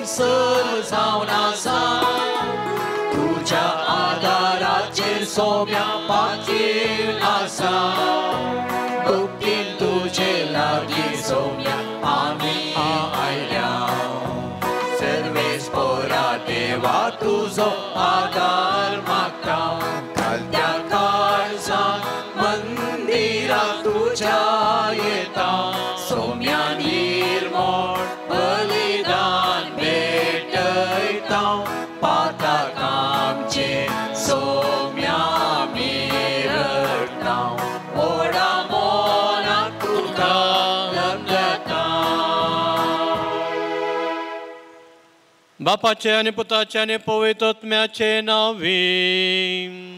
सर्व जावन आसा तुज्या आदाराचेर सोम्या पातयेवन आसा भक्तीन तुजे लागीं सोम्या आमी आयल्या सर्वेस्पोरा देवा तुजो आदार मागता घालत्या काळजान मंदिरा तुज्या येता सोम्या निर्मोण बलिदान भेटयता पातक आमचे सोम्या मिरता ओडा मोनाक तुका लग्ता. बापाचे आनी पुताचे आनी पवित्र आत्म्याचे नांवी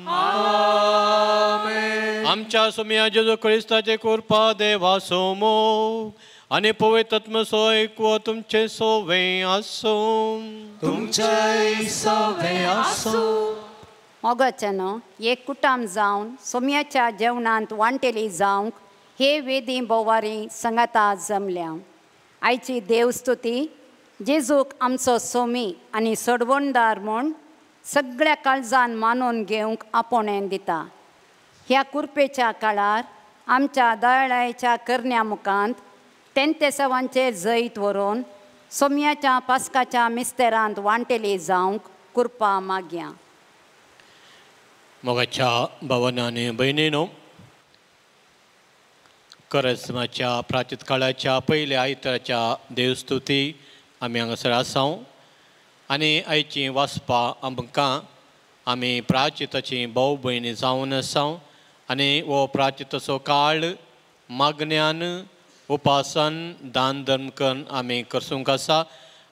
आमेन. आमच्या सोम्या जेजू क्रिस्ताचे कृपा देवा सोमो आनी पवित्र आत्म्याचो एकवो तुमचे सोवे आसूं. तुमचेय सोवे आसूं. मोगाच्यानो एक कुटाम जावन सोम्याच्या जेवणांत वांटेली जावंक हे वेदी बोवारी संगाता जमल्या. आयची देवस्तुती जेजूक आमचो सोमी आनी सोडवणदार म्हूण सगळ्या काळजान मानून घेवंक आपोवणें दिता. ह्या कुरपेच्या काळार आमच्या दयाळाच्या करण्या मुखांत तेंतेसावांचेर जैत व्हरून सोम्याच्या पास्काच्या मिस्तेरांत वांटेली जावंक कुरपा मागया. मोगाच्या भावांनो आनी भयणीनो, करस्माच्या प्राचीत काळाच्या पयल्या आयताराच्या देवस्तुती आमी हांगासर आसा आनी आयची वाचपा आमकां आमी प्राचिताची भाव भयणी जावन आसा आनी हो प्राचिताचो काळ मागण्यान उपासन दान धर्म करून आमी करसूंक आसा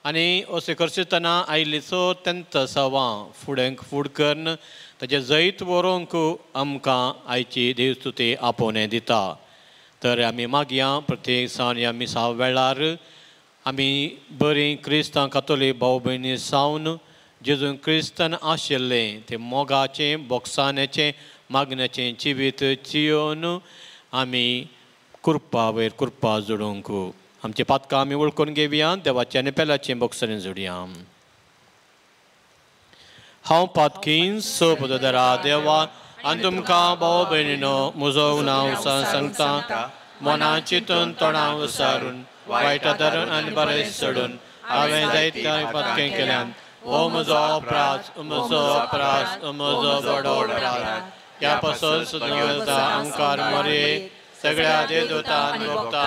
आनी अशें करसतना आयलीचो तेंत सवां फुडें फूड करून ताजें जैत व्हरूंक आमकां आयची देवस्तुती आपोवणें दिता. तर आमी मागया प्रत्येक सान ह्या मिसा वेळार आमी बरीं क्रिस्तांव कातोलीक भाव भयणी सावन जेजून क्रिस्तान आशिल्लें तें मोगाचें बोगसाण्याचें मागण्याचें जिवीत जियोवन आमी कृपा वयर कृपा जोडूंक आमचे पातकां आमी वळखून घेवया देवाचें आनी पेल्याचें बोगसाणें जोडया. हांव पातकीन सोपदरा देवा आनी तुमकां भाव भयणीनो म्हजो नांव सांगता मना चिंतून तोंडा उसारून वायट धरून आनी बरें सोडून हांवें जायते पातकें केल्यान. हो म्हजो अपराध, म्हजो अपराध, म्हजो बडो अपराध. ह्या पासून सुद्दां आमकार मरे सगळ्या देवदूतान भोगता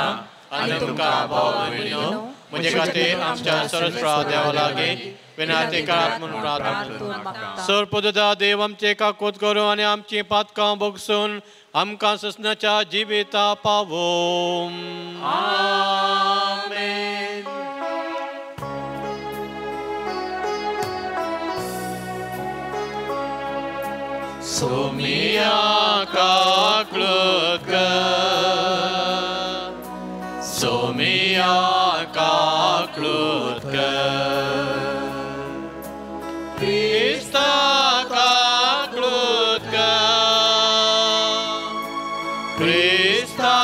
आनी तुमकां भाव भयणीनो म्हजे खातीर आमच्या सरस्प्रा देवा लागीं विनाती करात म्हूण प्रार्थना. सरपददा देव आमचे काकोत करूं आनी आमचीं पातकां भोगसून आमकां ससनाच्या जिविता पावों. आमेन. सोमिया काकळूत कर, सोमिया काकळूत कर, क्रिस्ता काकळूत कर, क्रिस्ता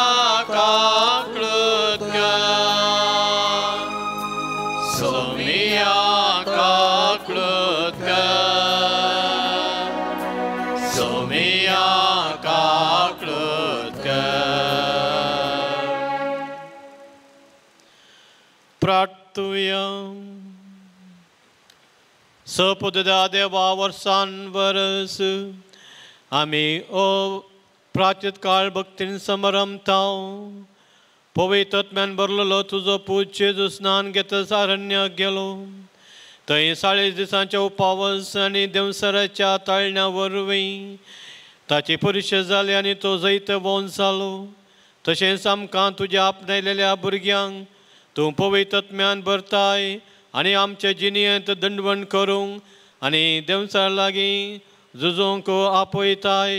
काकळूत कर, सोमिया काकळूत कर, सोमिया काकळूत कर. प्रार्थुया. सपददा देवा वर्सान वरस आमी ओ प्राचीत काळ भक्तीन समरमता पवित्र आत्म्यान भरलेलो तुजो पूत जेजू स्नान घेतच अरण्याक गेलो थंय 40 दिसांच्या उपावस आनी देवसराच्या ताळण्या वरवीं ताची परिक्षा जाली आनी तो जैतवंत जालो. तशेंच आमकां तुज्या आपणायलेल्या भुरग्यांक तूं पवित्र आत्म्यान भरताय आनी आमचे जिणेंत दंडवण करूंक आनी देवचार लागीं झुजूंक आपयताय.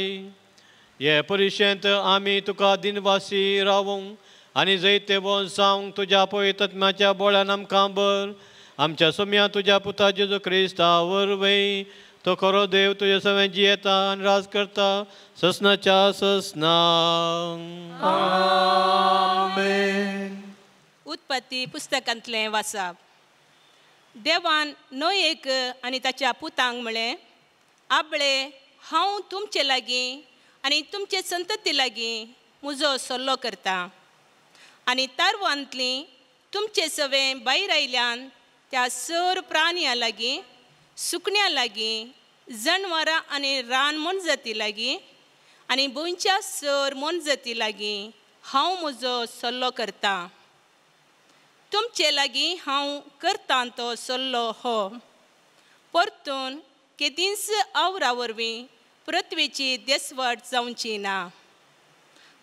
हे परिशेंत आमी तुका दिनवासी रावूंक आनी जैतवंत जावंक तुज्या पवित्र आत्म्याच्या बोळान आमकां भर. आमच्या सोम्या तुज्या पुता जेजू क्रिस्ता वरवीं तो खरो देव तुजे सवें जियेता आनी राज करता ससनाच्या ससना. आमेन. उत्पत्ती पुस्तकांतलें वाचप. देवान नोयेक आनी ताच्या पुतांक म्हळें, आबळे हांव तुमचे लागीं आनी तुमचे संतती लागीं म्हजो सल्लो करता आनी तारवांतलीं तुमचे सवें भायर आयल्यान त्या सर प्राणयां लागीं, सुकण्यां लागीं, जनवरां आनी रान मोनजाती लागीं आनी भुंयच्या सर मोनजाती लागीं हांव म्हजो सल्लो करता. तुमचे लागीं हांव करता तो सल्लो हो, परतून केदींच आवरा वरवीं पृथ्वीची देसवट जावची ना.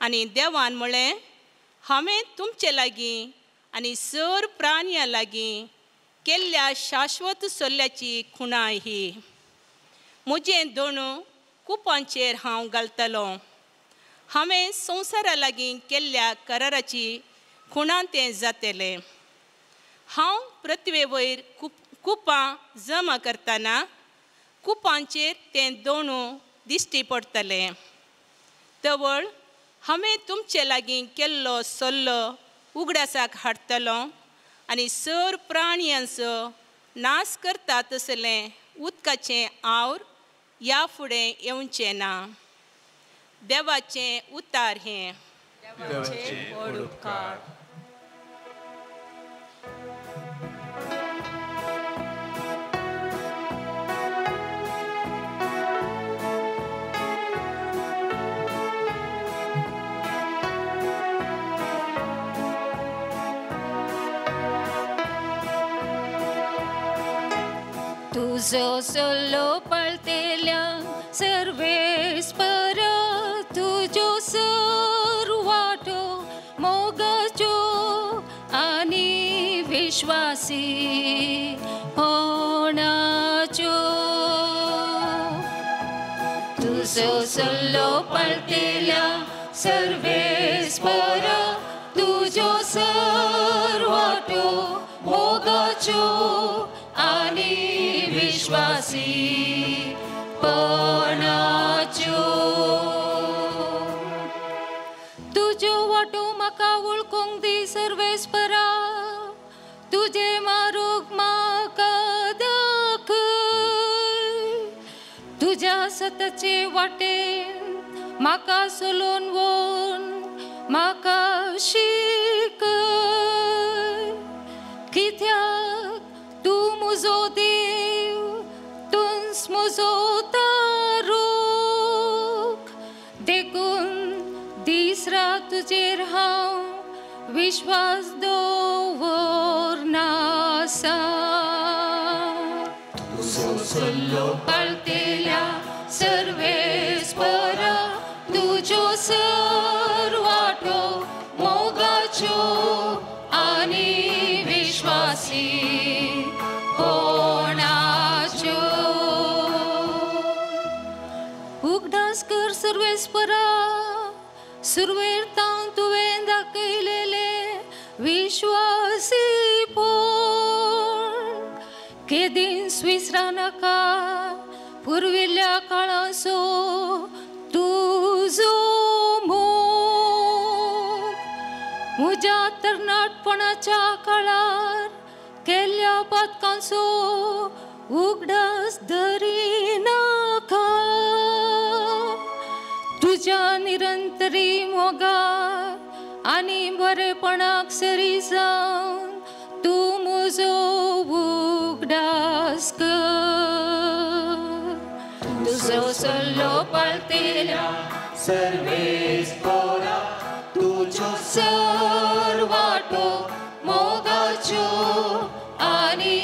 आनी देवान म्हळें, हांवें तुमचे लागीं आनी सर प्राणयां लागीं केल्ल्या शाश्वत सल्ल्याची खुणा ही. म्हजें दोणू कुपांचेर हांव घालतलो. हांवें संवसारा लागीं केल्ल्या कराराची खुणा तें जातलें. हांव पृथ्वे वयर कुपां जमा करतना कुपांचेर तें दोणू दिश्टी पडटलें. तवळ हांवें तुमचे लागीं केल्लो सल्लो उगडासाक हाडटलो आनी सर प्राणयांचो नाश करता तसलें उदकाचें आवर ह्या फुडें येवचें ना. देवाचें उतार हें. देवाचे व्हड उपकार. तुजो सल्लो पाळतेल्या सर्वेस्पर, तुजो सर वाटो मोगाच्यो आनी विश्वासी होणाच्यो. तुजो सल्लो पाळतेल्या सर्वेस्पर, तुजो सर वाटो मोगाच्यो आनी विश्वासी पणाच्यो. तुज्यो वाटो म्हाका वळखूंक दी सर्वेस्परा, तुजे मारूक म्हाका दाखय. तुज्या सताचे वाटेन म्हाका सोलोवन व्हर, म्हाका शिकय. कित्याक तूं म्हजो देव, तूंच म्हजो तारूक, देखून दीस रात तुजेर हांव विश्वास दवरना आसा. तुजो सल्लो पाळतेल्या सर्वेस्परा, तुज्यो सर वाटो मोगाच्यो आनी विश्वासी कोणाच्यो. उगडास कर सर्वेस्परा, सुरवेर तावन तुवें दाखयलेले विश्वासी पूण केदींच विसरा नाका पुर्विल्ल्या काळाचो तुजो मोग. म्हज्या तरणाटपणाच्या काळार केल्ल्या पातकांचो उगडास धरिनाका. तुज्या निरंतरी मोगाक आनी बरेपणाक सरी जावन तूं म्हजो उगडास कर. तुजो सल्लो पाळतेल्या सर्वेस्परा, तुजो सर वाटो मोगाच्यो आनी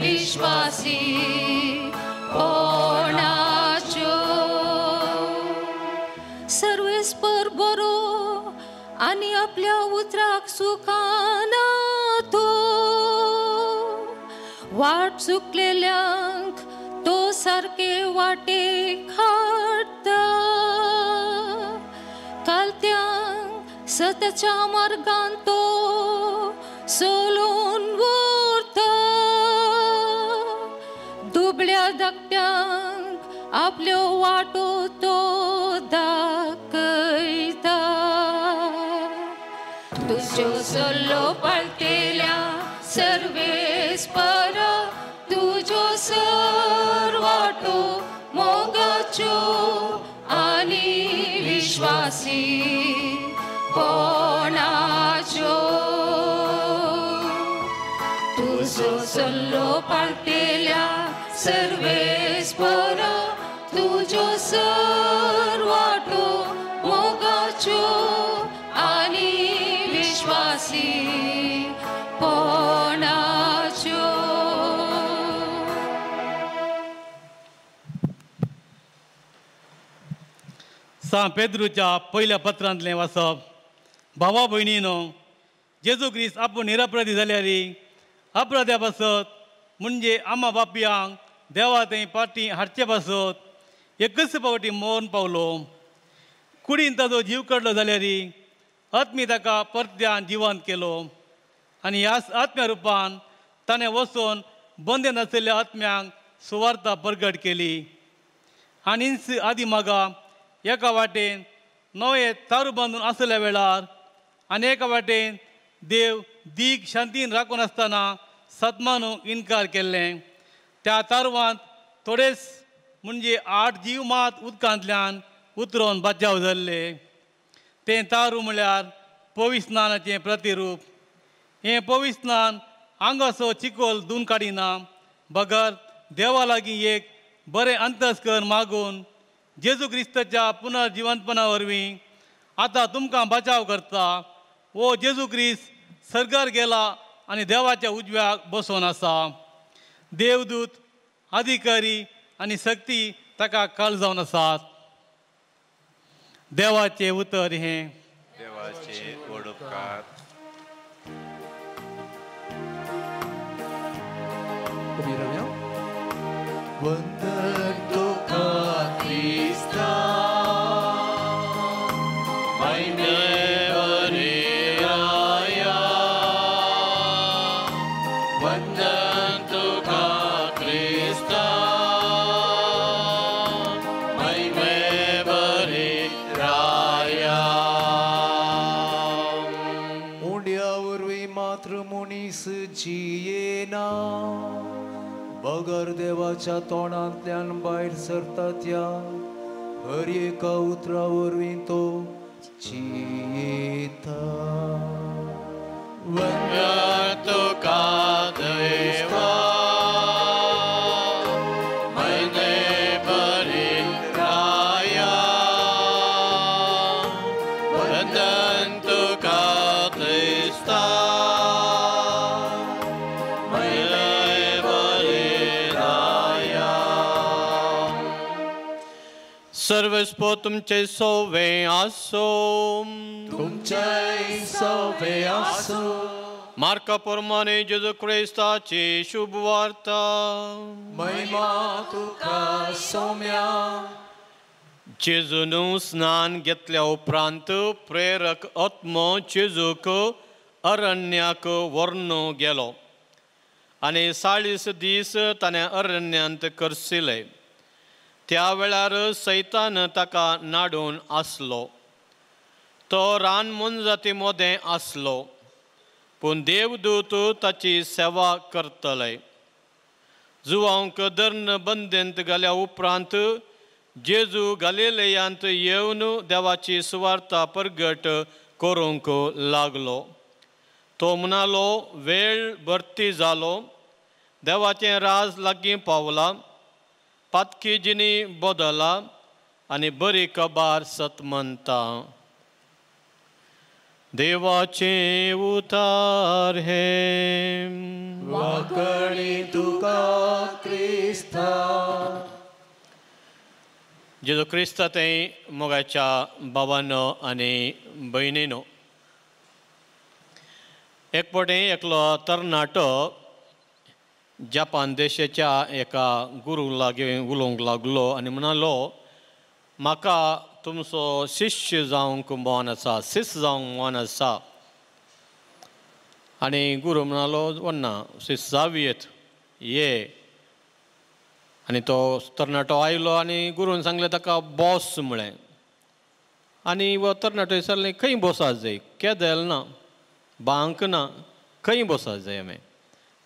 विश्वासी कोणाच्यो. सर्वेस्पर बरो आनी आपल्या उतराक सुखाना तो, वाट चुकलेल्यांक तो सारके वाटेक हाडटा. कालत्यांक सताच्या मार्गान तो सोलोवन व्हरता. दुबळ्या धाकट्यांक आपल्यो वाटो तो दाखयता. तुजो सल्लो पाळतेल्या सर्वेस्पर, मोगाच्यो आनी विश्वासी कोणाच्यो तुजो सल्लो पाळटेल्या सर्वेस बरो तुजो सर्वाटो मोगाच्यो आनी विश्वासी कोणाच्यो. सांत पेद्रूच्या पयल्या पत्रांतलें वाचप. भावा भयणीनो, जेजू क्रिस्त आपूण निरपराधी जाल्यार अपराध्या पासत म्हणजे आमा बापयांक देवा थंय पाटी हाडचे पासत एकच फावटी मरण पावलो. कुडीन ताजो जीव काडलो जाल्यार आत्मी ताका परत्यान जिवंत केलो आनी ह्या आत्म्या रुपान ताणें वचून बंदेन आशिल्ल्या आत्म्यांक सुवार्ता परगट केली. आनी आदी मागा एका वाटेन नवे तारू बांदून आसल्या वेळार आनी एका वाटेन देव दीग शांतीन राखून आसतना सतमानूक इनकार केल्लें. त्या तारवांत थोडेच म्हणजे 8 जीव मात उदकांतल्यान उतरोवन बाचाव जाल्ले. तें तारू म्हळ्यार पविस्नानाचें प्रतिरूप. हें पविस्नान आंगाचो चिकोल धुवन काडिना बगर देवा लागीं एक बरें अंतस्कर मागून जेजू क्रिस्ताच्या पुनर्जिवंतपणा वरवीं आतां तुमकां बचाव करता. वो जेजू क्रिस्त सर्गार गेला आनी देवाच्या उजव्याक बसोवन आसा. देवदूत, अधिकारी आनी शक्ती ताका कल जावन आसात. देवाचें उतर हें. देवाचे उपकार. वंदन तुका क्रिस्ता महिमे राया, वंदन तुका क्रिस्ता महिमे राया. उंड्या वरवीं मात्र मनीस जियेना, बगर देवाच्या तोंडांतल्यान भायर सरता त्या हर एका उतरा वरवीं तो जियेता. वंदन तुका देवा महिमे राया, वंदन तुका क्रिस्ता सर्वेस्पो तुमचे सोवे आसो. तुमचे सोवे आसो. मार्का प्रमाणे जेजू क्रिस्ताची शुभ वार्ता. महिमा तुका सोम्या. जेजून स्नान घेतल्या उपरांत प्रेरक आत्मो जेजूक अरण्याक व्हरून गेलो आनी 40 दीस ताणें अरण्यांत करसिले. त्या वेळार सैतान ताका नाडून आसलो. तो रान मोनजाती मदें आसलो, पूण देवदूत ताची सेवा करतले. जुवांक दर्न बंदेंत घाल्या उपरांत जेजू गालिलेयांत येवन देवाची सुवार्ता परगट करूंक लागलो. तो म्हणालो, वेळ भरती जालो, देवाचें राज लागीं पावलां, पातकी जिणी बदला आनी बरी कबार सतमनता. देवाचें उतार हें. वाकणी तुका क्रिस्ता. जेजू क्रिस्ता थंय मोगाच्या भावानो आनी भयणीनो, एक फावटी एकलो तरणाटो जापान देशाच्या एका गुरू लागीं उलोवंक लागलो आनी म्हणालो, म्हाका तुमचो शिश्य जावंक मन आसा, शिष्य जावंक मन आसा. आनी गुरू म्हणालो, वन्ना शिष्य जावयेत, ये. आनी तो तरणाटो आयलो आनी गुरून सांगलें ताका बॉस म्हळें. आनी हो तरणाटो विचारलें, खंय बॉस जाय, केदेल ना, बांक ना, खंय बॉस जाय हांवें.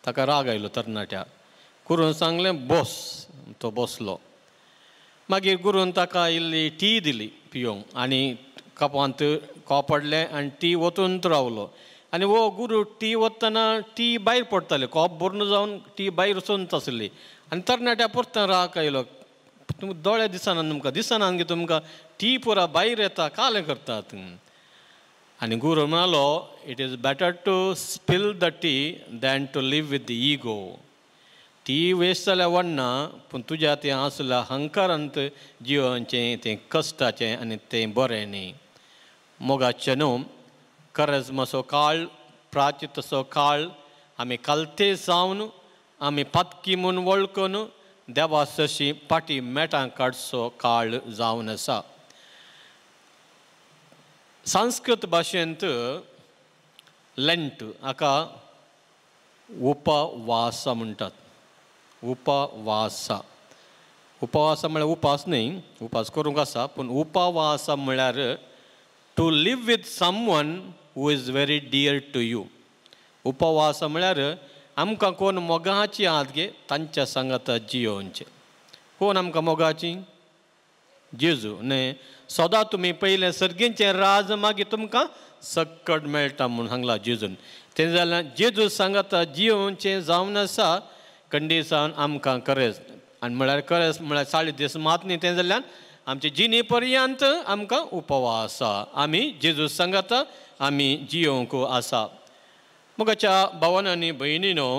ताका राग आयलो तरणाट्या. गुरून सांगलें बॉस, तो बसलो. मागीर गुरून ताका इल्ली टी दिली पियोंक आनी कपांत कोप पडलें आनी टी वतून रावलो आनी हो गुरू टी वतना टी भायर पडटाले कोप भरून जावन टी भायर वचून आसली आनी तरणाट्या परतन राग आयलो तुमकां दोळे दिसना तुमकां दिसना गे तुमकां टी पुरा भायर येता कालें करतात आनी गुरू म्हणालो it is better to spill the tea than to live with the ego. Tea waste जाल्यार वडना पूण तुज्या तें आसल्या अहंकारांत जिवनचें तें कश्टाचें आनी तें बरें न्ही. मोगाचें न्हू करजमाचो काळ प्राचितचो काळ आमी कालते जावन आमी पातकी म्हूण वळखून देवा सरशी पाटी मेटां काडचो काळ जावन आसा. संस्कृत भाशेंत लेंट हाका उपवास म्हणटात. उपवास उपवास म्हळ्यार उपास न्ही, उपास करूंक आसा पूण उपवास म्हळ्यार to live with someone who is very dear to you. उपवास म्हळ्यार आमकां कोण मोगाची आहात गे तांच्या सांगाता जियोवचें. कोण आमकां मोगाची? जेजू न्ही. सदां तुमी पयलें सर्गींचें राज मागीर तुमकां सक्कड मेळटा म्हूण सांगलां जेजून. तें जाल्यार जेजू सांगाता जियोवचें जावन आसा कंडिसान आमकां करेज आनी म्हळ्यार करेज म्हळ्यार 40 दीस मात न्ही तें जाल्यार आमचे जिणे पर्यंत आमकां उपवास आसा. आमी जेजू सांगाता आमी जियोवंक आसा. मोगाच्या भावान आनी भयणीनो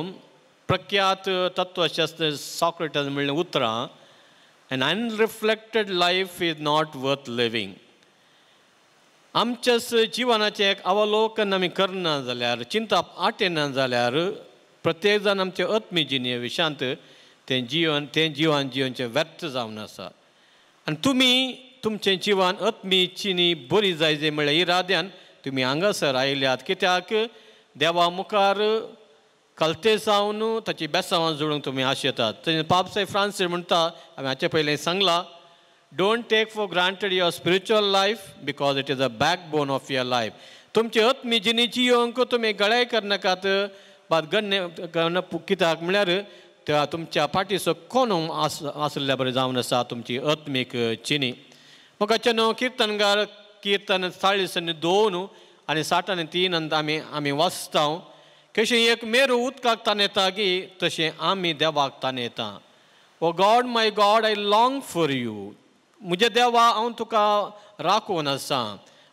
प्रख्यात तत्वशास्त्र सॉक्रेटस म्हणलें उतरां An unreflected life is not worth living. आमच्याच जिवनाचें एक अवलोकन आमी करना जाल्यार चिंतप आटेना जाल्यार प्रत्येक जाण आमचे आत्मी जिणे विशांत तें जिवन तें जिवन जिवनचें व्यर्थ जावन आसा. आनी तुमी तुमचें जिवन आत्मी जिणी बरी जाय जाय म्हळ्यार इराद्यान तुमी हांगासर आयल्यात कित्याक देवा मुखार कलते जावन ताची बेसांवां जोडूंक तुमी आशेतात. तशें पापसाय फ्रांसीस म्हणटा हांवें हाचे पयलीं सांगलां don't take for granted your spiritual life because it is a backbone of your life. तुमचे आत्मी जिणेची येवंक तुमी गळाय करनाकात बाद गण्य कित्याक म्हळ्यार त्या तुमच्या पाटीचो कोण आसल्या बरें जावन आसा तुमची आत्मीक जिणी. मोगाचे न्हू किर्तनगार किर्तन 40 आनी 2 आनी 60 आनी 3 आमी आमी वाचता कशें एक मेरू उदकाक ताणेता गी तशें आमी देवाक ताणेता. O God my God I long for you. म्हज्या देवा हांव तुका राखून आसा.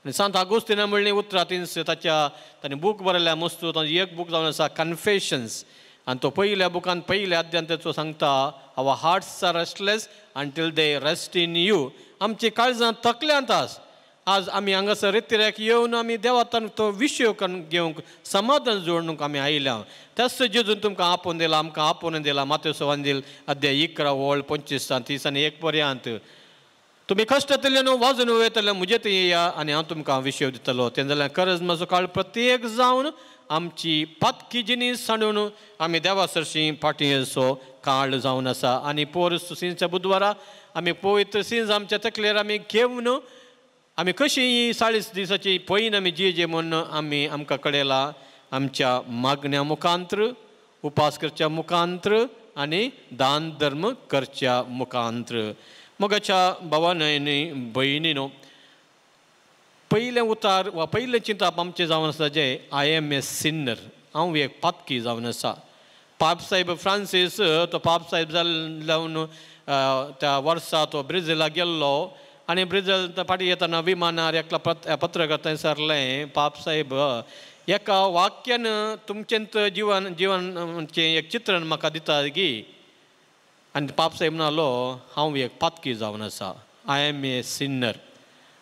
आनी सांत आगोस्तीना म्हणलीं उतरां तिन्स ताच्या ताणें बूक बरयल्या मस्तू ताचो एक बूक जावन आसा कन्फेशन्स आनी तो पयल्या बुकान पयल्या अध्यान ताचो सांगता our hearts are restless until they rest in you. आमची काळजां तकल्यांत आस. आज आमी हांगासर रितिऱ्याक येवन आमी देवातान तो विशय घेवंक समाधान जोडूंक आमी आयल्या. त्याच जेजून तुमकां आपोवन दिला आमकां आपोवन दिला मातेव वांजील अध्याय 11 ओळ 25 30 आनी 1 पर्यंत तुमी कश्टांतल्यान वाजून वयतले म्हजे थंय येया आनी हांव तुमकां विशय दितलो. तें जाल्यार करज म्हजो काळ प्रत्येक जावन आमची पातकी जिणी सांडून आमी देवा सरशी फाटीं काळ जावन आसा. आनी पोर सिंच्या बुधवारा आमी पवित्र सिंज आमच्या तकलेर आमी घेवन आमी कशी ही 40 दिसाची पयन आमी जिये म्हूण आमी आमकां कळयला आमच्या मागण्या मुखांत्र उपास करच्या मुखांत्र आनी दान धर्म करच्या मुखांत्र. मोगाच्या भावान आनी भयणीनो पयलें उतार वा पयलें चिंतप आमचें जावन आसा जें I am a Sinner. हांव एक पातकी जावन आसा. पाप साहेब फ्रांसीस तो पाप साहेब जावन त्या वर्सा तो ब्रिझेलाक गेल्लो आनी ब्रिझेल फाटीं येतना विमानार एकल्या पत्रकार थंय सरलें पाप साहेब एका वाक्यान तुमचेंत जिवन जिवनचें एक चित्रण म्हाका दिता की आनी पाप साहेब म्हणालो हांव एक पातकी जावन आसा. I am a Sinner.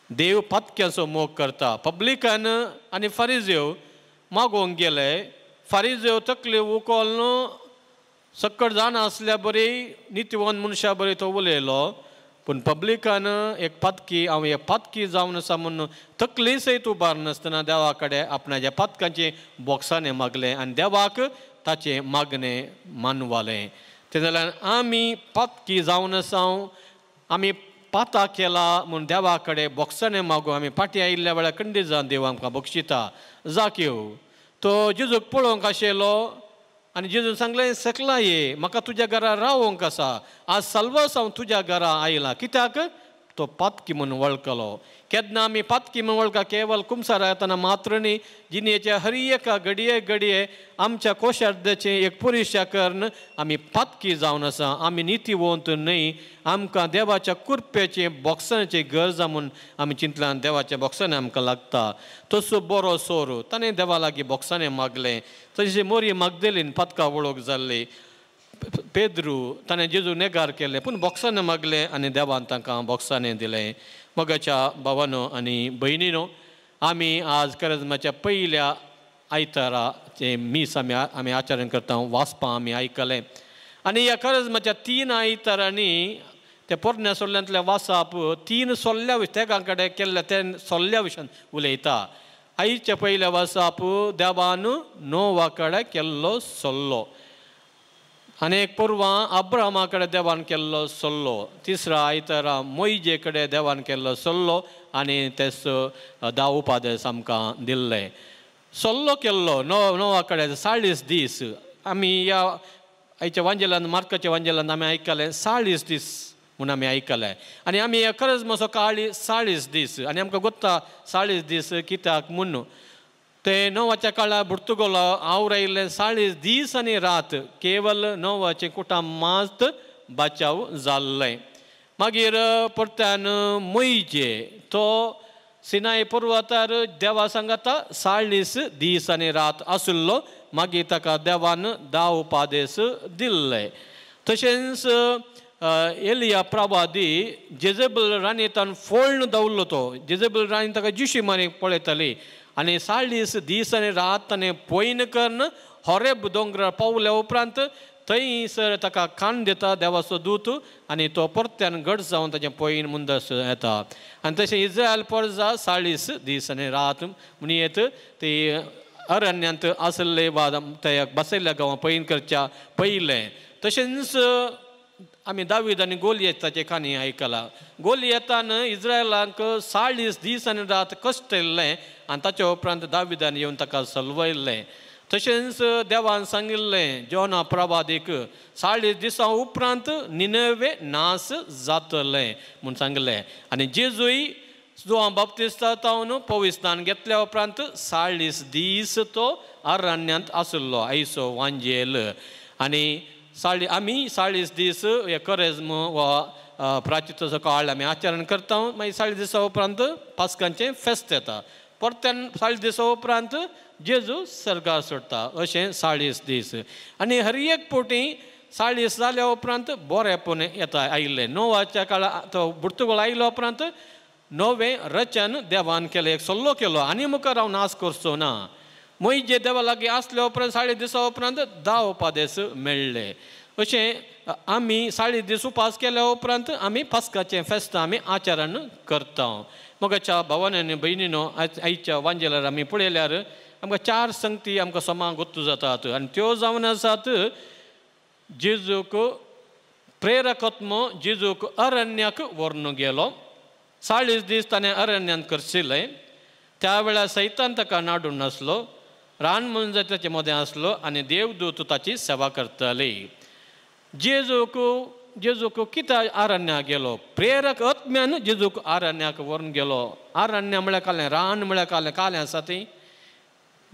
देव पातक्यांचो मोग करता. पब्लिकान आनी फारिजेव मागोवंक गेले. फारिजेव तकले उकोल सक्कड जाणा आसल्या बरी नितीवंत मनशा बरी तो उलयलो पूण पब्लिकान एक पातकी हांव एक पातकी जावन आसा म्हूण तकली सयत उबार नासतना देवा कडेन आपणाच्या पातकांचें बोक्साणें मागलें आनी देवाक ताचें मागणें मानवालें. तें जाल्यार आमी पातकी जावन आसा आमी पाता केला म्हूण देवा कडेन बोक्साणें मागू आमी फाटीं आयिल्ल्या वेळार खंडीत जावन देव आमकां बक्षिता. जाक्यो तो जेजूक पळोवंक आशिल्लो आनी जेजून सांगलें सकला ये म्हाका तुज्या घरा रावंक आसा आज साल्वास हांव तुज्या घरा आयला कित्याक तो पातकी म्हूण वळखलो केन्ना आमी पातकी म्हूण वळखा केवल कुमसार येतना मात्र न्ही जिणेच्या हर एका घडये घडये आमच्या कोशार्दाचें एक परिक्षा करून आमी पातकी जावन आसा आमी नितीवंत न्हय आमकां देवाच्या कृपेचें बोक्सांची गरज म्हूण आमी चिंतल्यान देवाच्या बोक्सांनी आमकां लागता तसो बरो सोर ताणें देवा लागीं बोक्सांनी मागलें तशें मोरी मागदेलीन पातका वळख जाल्ली पेद्रू ताणें जेजू नेगार केलें पूण बोक्सांनी मागलें आनी देवान तांकां बोक्सांनी दिलें. मोगाच्या भावानो आनी भयणीनो आमी आज करजमाच्या पयल्या आयताराचें मीस आमी आमी आचरण करता वाचपां आमी आयकलें आनी ह्या करजमाच्या 3 आयतारांनी त्या पोरण्या सोल्ल्यांतल्या वासाप 3 सोल्ल्या तेगां कडेन केल्ल्या ते सोल्ल्या विशयान उलयता. आयच्या पयल्या वासाप देवान नोवा कडेन केल्लो सोल्लो आनी एक पुर्वां अब्राहमा कडेन देवान केल्लो सल्लो तिसरा आयतारा मोयजे कडेन देवान केल्लो सल्लो आनी तेस 10 उपादेस आमकां दिल्ले. सल्लो केल्लो नोवा कडेन 40 दीस आमी ह्या आयच्या वांजेलान मार्काच्या वांजेलान आमी आयकलें 40 दीस म्हूण आमी आयकलें आनी आमी खरेंच मातसो काळी 40 दीस आनी आमकां गोत्ता 40 दीस कित्याक म्हूण ते नोवाच्या काळार पुर्तुगोलो आवरायल्ले 40 दीस आनी रात केवल नोवाचें कुटां मात बाचाव जाल्लें. मागीर परत्यान मोयजे तो सिनाय पर्वतार देवा सांगाता 40 दीस आनी रात आशिल्लो मागीर ताका देवान 10 उपादेस दिल्ले. तशेंच एलिया प्रवादी जेजेबल राणी तान फोळ्ण दवरलो तो जेजेबल राणी ताका जिशी मारी पळयताली आनी 40 दीस आनी रात ताणें पयन करून होरेब दोंगरार पावल्या उपरांत थंयसर ताका खाण दिता देवाचो दूत आनी तो परत्यान घट जावन ताचें पयन मुंदस येता. आनी तशें इज्रायल परजा 40 दीस आनी रात म्हण येत ती अरण्यांत आसले वा त्या बसयल्ल्या गांवां पयन करच्या पयलें. तशेंच आमी दावीद आनी गोलियताचे काणी आयकला. गोलियतान इज्रायलाक 40 दीस आनी रात कश्ट येयल्लें आनी ताच्या उपरांत दाविदान येवन ताका सलवयल्लें. तशेंच देवान सांगिल्लें जोना प्रवादीक 40 दिसां उपरांत निनवे नास जातलें म्हूण सांगलें. आनी जेजूय जुआंव बाप्तिस्ता तावन पविस्तान घेतल्या उपरांत 40 दीस तो अरण्यांत आशिल्लो आयचो वांजेल. आनी आमी 40 दीस हे करेज्म वा प्राचिताचो काळ आमी आचरण करता. मागीर 40 दिसां उपरांत पास्कांचें फेस्त येता. परत्यान 40 दिसां उपरांत जेजू सर्गार सोडटा अशें 40 दीस. आनी हर एक पोटी 40 जाल्या उपरांत बरेंपण येता आयिल्लें. नोवाच्या काळार तो पुर्तुगोल आयलो उपरांत नवें रचन देवान केलें एक सल्लो केलो आनी मुखार हांव नाश करचो ना. मोयजे देवा लागीं आसल्या उपरांत 40 दिसां उपरांत 10 उपादेस मेळ्ळे. अशें आमी 40 दीस उपास केल्या उपरांत आमी पास्काचें फेस्त आमी आचरण करता. मोगाच्या भावान आनी भयणीनो आयच्या वांजेलार आमी पळयल्यार आमकां 4 संगती आमकां समा गोत्तू जातात आनी त्यो जावन आसात जेजूक प्रेरकत्म जेजूक अरण्याक व्हरून गेलो. 40 दीस ताणें अरण्यांत करशिल्लें. त्या वेळार सैतान ताका नाडून नासलो रान मनजात ताचे मदें आसलो आनी देवदूत ताची सेवा करताली. जेजूक जेजूक कित्याक अरण्याक गेलो प्रेरक आत्म्यान जेजूक अरण्याक व्हरून गेलो. अरण्य म्हळ्यार कालें रान म्हळ्यार कालें कालें आसा ती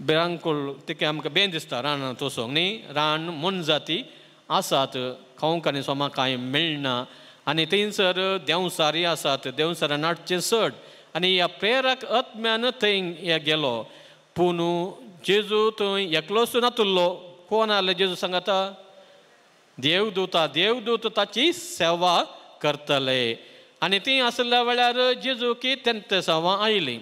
भिरांकूळ तिका आमकां बेन दिसता रानांत वचोंक न्ही रान मनजाती आसात खावंक आनी सोमा कांय मेळना आनी थंयसर देंवसारी आसात देंवसारां नाटचें चड आनी ह्या प्रेरक आत्म्यान थंय गेलो. पूण जेजू थंय एकलोच नातुल्लो कोण आहले जेजू सांगता देवदूता देवदूत ताची सेवा करतले. आनी ती आसल्या वेळार जेजू की तेंतेसांवां आयलीं.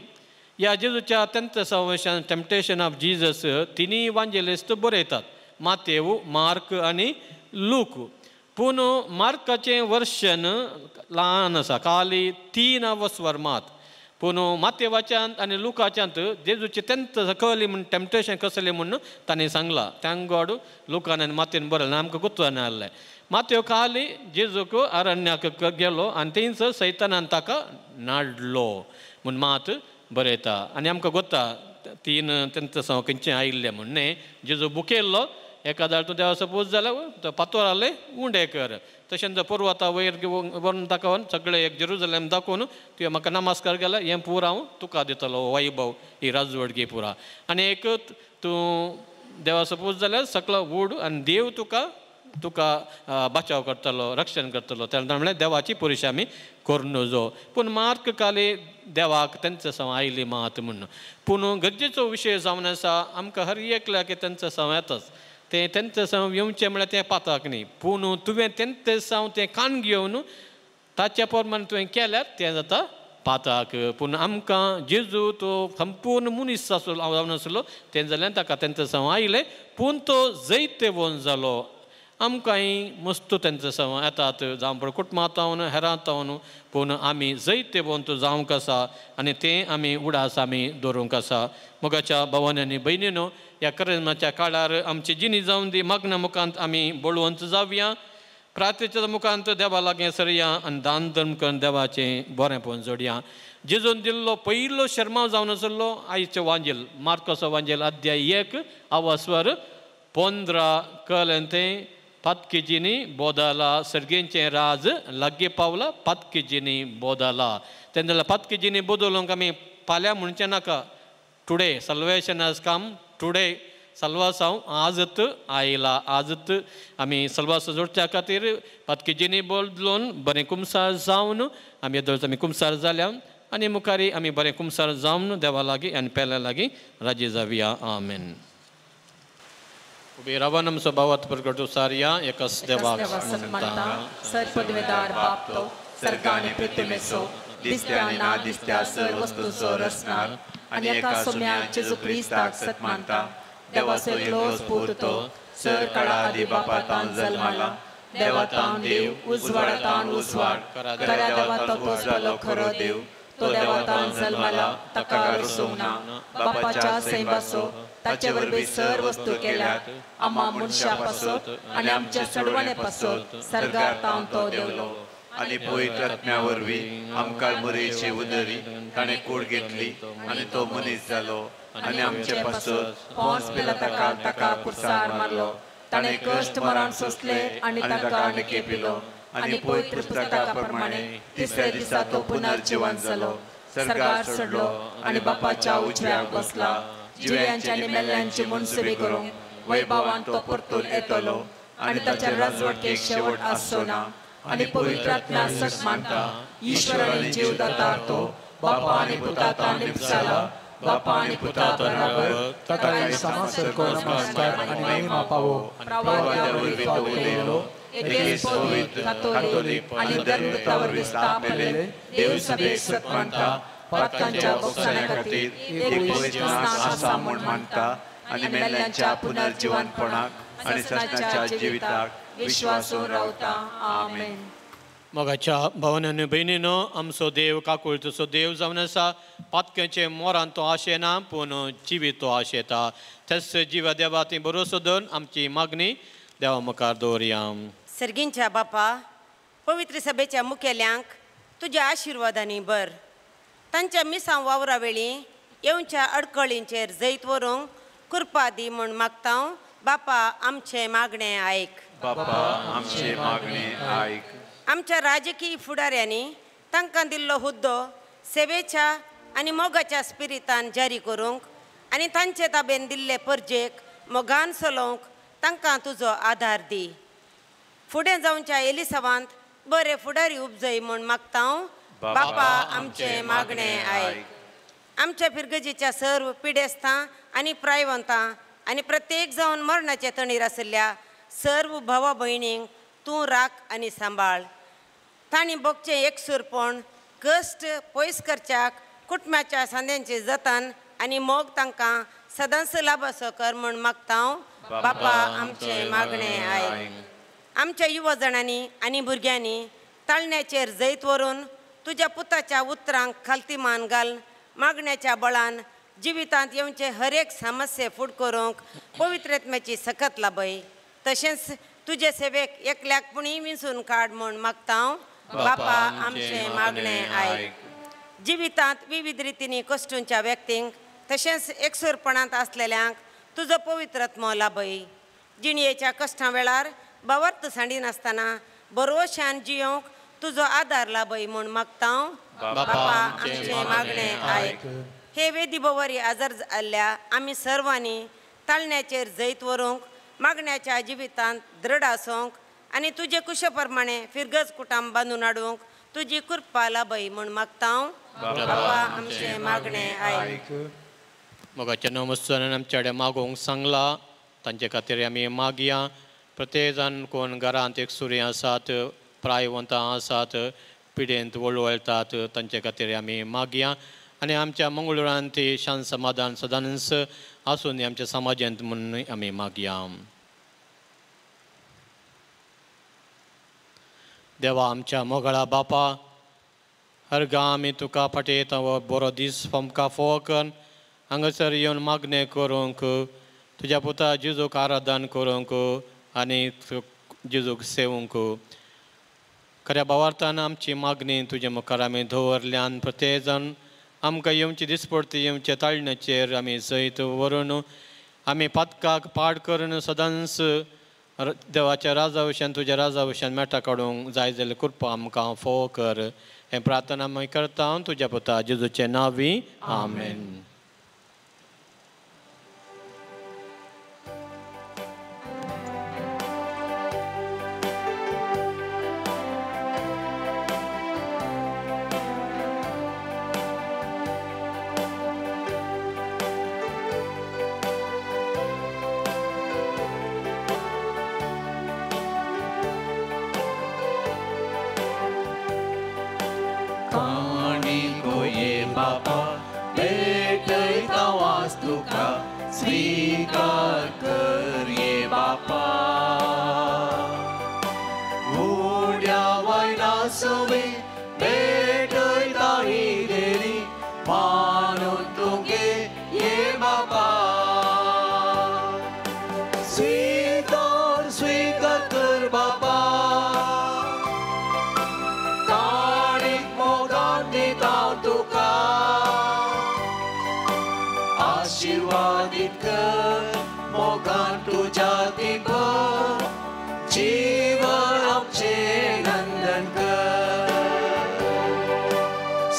ह्या जेजूच्या तेंतेसांवां टेम्पटेशन ऑफ जिजस तिनूय वांजेलिस्त बरयतात मातेव मार्क आनी लूक. पूण मार्काचें वर्शन ल्हान आसा खाली 3 वस्वर मात. पूण मातेवाच्यांत आनी लुकाच्यांत जेजूचे तेंत कळ्ळी म्हूण टेम्पटेशन कसलें म्हूण तांणी सांगलां. Thank God लुकान आनी मातेन बरयलें आमकां गुत्तून आहलें. मातेव खाली जेजूक अरण्याक गेलो आनी थंयसर सैतानान ताका नाडलो म्हूण मात बरयता. आनी आमकां गोत्ता 3 तेंत खंयचें आयिल्लें म्हूण न्ही जेजू बुकेल्लो एका जाळ तूं देवाचो पूज जाल्यार तो पातोर आहले उंडे कर तशेंच पर्वता वयर व्हरून दाखोवन सगळें एक जेरुजलेम दाखोवन तुवें म्हाका नमस्कार केला हें पूर हांव तुका दितलो वैभव ही राजवडगी पुरा आनी एक तूं देवाचो पूज जाल्यार सगळो वूड आनी देव तुका तुका बचाव करतलो रक्षण करतलो तेन्ना म्हणल्यार देवाची पुरुष आमी करूं नजो पूण मार्क काली देवाक तेंचे सव आयली मात म्हूण पूण गरजेचो विशय जावन आसा आमकां हर एकल्याक तेंचे सव येताच तें तेंचे साव येवचें म्हळ्यार तें पाताक न्ही पूण तुवें तेंचे साव तें कान घेवन ताच्या प्रमाण तुवें केल्यार तें जाता पाताक पूण आमकां जेजू तो संपूर्ण मनीस आसलो जावन आसलो तें जाल्यार ताका तेंचे साव आयलें पूण तो जैतवंत जालो आमकांय मस्त तेंचे साव येतात जावं पळय कुटुंबांत हेरांत पूण आमी जैतवंत जावंक आसा आनी तें आमी उडास आमी दवरूंक आसा मोगाच्या भावांनी आनी भयणीनो ह्या करेज्माच्या काळार आमची जिणी जावन दी मागण्या मुखांत आमी बळवंत जावया प्रार्थनेच्या मुखांत देवा लागीं सरया आनी दान धर्म करून देवाचें बरेंपण जोडया जेजून दिल्लो पयलो शर्माव जावन आसलो आयचो वांजेल मार्कोसो वांजेल अध्याय 1 आवास्वर 15 कळ्ळें तें पातकेजींनी बोदाला सर्गेंचें राज लागीं पावला पातकेजींनी बोदाला तेन्ना जाल्यार पातकेजींनी बदलूंक आमी फाल्यां म्हणचें नाका today salvation has come today सल्वासांव आजत आयला आजत आमी सल्वास जोडच्या खातीर पातकेजींनी बदलून बरें कुमसार जावन आमी येदोळच आमी कुमसार जाल्या आनी मुखारी आमी बरें कुमसार जावन देवा लागीं आनी पेल्या लागीं राजी जावया आमेन. उबे रावन आमचो भावात प्रगट सारया एकच देवाक सन्मानता सर पदवेदार बाप तो सर्गाने पृथ्वीचो दिसत्या ना दिसत्या सर वस्तूचो रचणार आनी एका सोम्या जेजू क्रिस्ताक सत मानता देवाचो एकलोच पूत तो सर काळा आदी बापातान जल्माला देवातान देव उजवाडातान उजवाड खऱ्या देवातो पोसलो खरो देव तो देवातान जल्माला ताका रुसोवंक ना बापाच्या सैमाचो ताचे वरवीं सर वस्तू केल्यात आम्हा मनशा पासत आनी आमच्या सडवणे पासत सर्गार तावन तो देवलो आनी पवित्र आत्म्या वरवीं आमकां मुरेची उदरी ताणें कूड घेतली आनी तो मनीस जालो आनी आमचे पासत पोंस पिलाताका ताका कुर्सार मारलो ताणें कश्ट मरण सोंसले आनी ताका निकेपिलो आनी पवित्र पुस्तका प्रमाणे तिसऱ्या दिसा तो पुनर्जिवन जालो सर्गार चडलो आनी बापाच्या उजव्याक बसला जिव्यांची आनी मेल्ल्यांची मुनसुबी करूंक वैभवान तो परतून येतलो आनी ताच्या राजवटकेक शेवट आसचो ना आनी पवित्र आत्म्या सत मानता ईश्वराने जीव दातार तो बापा आनी पुता लिपसाला बापा आनी पुता बराबर ताका सारको नमस्कार आनी महिमा पावो प्रवाद्या वरवीं तो उलयलो एकेच पवित्र कातोलीक आनी धर्मदूता वरवीं स्थापलेले देवसभेक सत मानता पातकांच्या बोगसण्या खातीर एक पवित्र स्नान आसा म्हूण मानता आनी मेल्ल्यांच्या पुनर्जिवनपणाक आनी ससनाच्या जिविताक विश्वासून रावता. आमेन. मोगाच्या भावांनी भयणीनो आमचो देव काकुळतेचो देव जावन आसा पातक्याचे मोरान तो आशेना पूण जिवीत तो आशेता तेच जिवा देवा ती भरोसो धरून आमची मागणी देवा मुखार दवरया. सर्गींच्या बापा पवित्र सभेच्या मुखेल्यांक तुज्या आशिर्वादांनी बर तांच्या मिसां वावरा वेळी येवच्या अडकळींचेर जैत व्हरूंक कृपा दी म्हूण मागता. बापा आमचें मागणें आयक. बापा आमचें मागणें आयक. आमच्या राजकीय फुडाऱ्यांनी तांकां दिल्लो हुद्दो सेवेच्या आनी मोगाच्या स्पिरितान जारी करूंक आनी तांचे ताबेन दिल्ले परजेक मोगान चलोवंक तांकां तुजो आदार दी. फुडें जावच्या एलिसावांत बरे फुडारी उपजय म्हूण मागता. बापा आमचें मागणें आयक. आमच्या फिरगजीच्या सर्व पिडेस्तां आनी प्रायवंतां आनी प्रत्येक जावन मरणाचे तणीर आशिल्ल्या सर्व भावा भयणींक तूं राख आनी सांबाळ. तांणी भोगचें एकसूरपण कश्ट पयस करच्याक कुटुंबाच्या सांद्यांचें जतन आनी मोग तांकां सदांच लाभासो कर म्हूण मागता. बापा आमचें मागणें आयक. आमच्या युवा जाणांनी आनी भुरग्यांनी ताळण्याचेर जैत व्हरून तुज्या पुताच्या उतरांक खालती मान घाल मागण्याच्या बळान जिवितांत येवचे हर एक समस्ये फूड करूंक पवित्र आत्म्याची सकत लाभय. तशेंच तुजे सेवेक एकल्याक पुणी विंचून काड म्हूण मागता. बापा आमचें मागणें आयक. जिवितांत विविध रितींनी कश्टूंच्या व्यक्तींक तशेंच एकसूरपणांत आसलेल्यांक तुजो पवित्र आत्मो लाभय. जिणयेच्या कश्टां वेळार बावर्त सांडिनासतना बरोशान जियोंक तुजो आदार लाभय म्हूण मागता. बापा आमचें मागणें आयक. हे वेदी बोवारी आजार जाल्ल्या आमी सर्वांनी ताळण्याचेर जैत व्हरूंक, मागण्याच्या जिवितांत दृढ आसूंक आनी तुजे कुशे प्रमाणे फिरगज कुटाम बांदून हाडूंक तुजी कृपा लाभय म्हूण मागता. बापा आमचें मागणें आयक. मोगाच्या नमस्कारान आमच्या कडेन मागोवंक सांगला, तांचे खातीर आमी मागया. प्रत्येक जाण कोण घरांत एक सुरी आसात, प्रायवंतां आसात, पिडेंत वळवळटात, तांचे खातीर आमी मागया. आनी आमच्या मंगळुरांत ती शांत समाधान सदांच आसून आमच्या समाजांत म्हूण आमी मागया. देवा आमच्या मोगळा बापा, हर गांव आमी तुका पाटयता हो बरो दीस आमकां फोव कर. हांगासर येवन मागणें करूंक, तुज्या पुता जेजूक आराधन करूंक आनी जेजूक सेवूंक. खऱ्या भावार्थान आमची मागणी तुजे मुखार आमी दवरल्यान प्रत्येक जाण आमकां येवची दिसपडती येवचे ताळण्याचेर आमी जैत व्हरून आमी पातकाक पाड करून सदांच देवाच्या राजा भशेन तुज्या राजा भशेन मेटा काडूंक जाय जाल्यार कृपा आमकां फोव कर. हें प्रार्थना आमी करता तुज्या पुता जेजूचे नांवी, आमेन. स्वीकार कर ये बापा, उड्या वयला सवे भेटयता ही देरी मानून तुगे ये बापा. स्वीकार स्वीकार कर बापा, काणीक मोगान दिता तुका, आशीर्वादीत कर मोगान तुज्या तिभर, जीवन आमचें नंदन कर.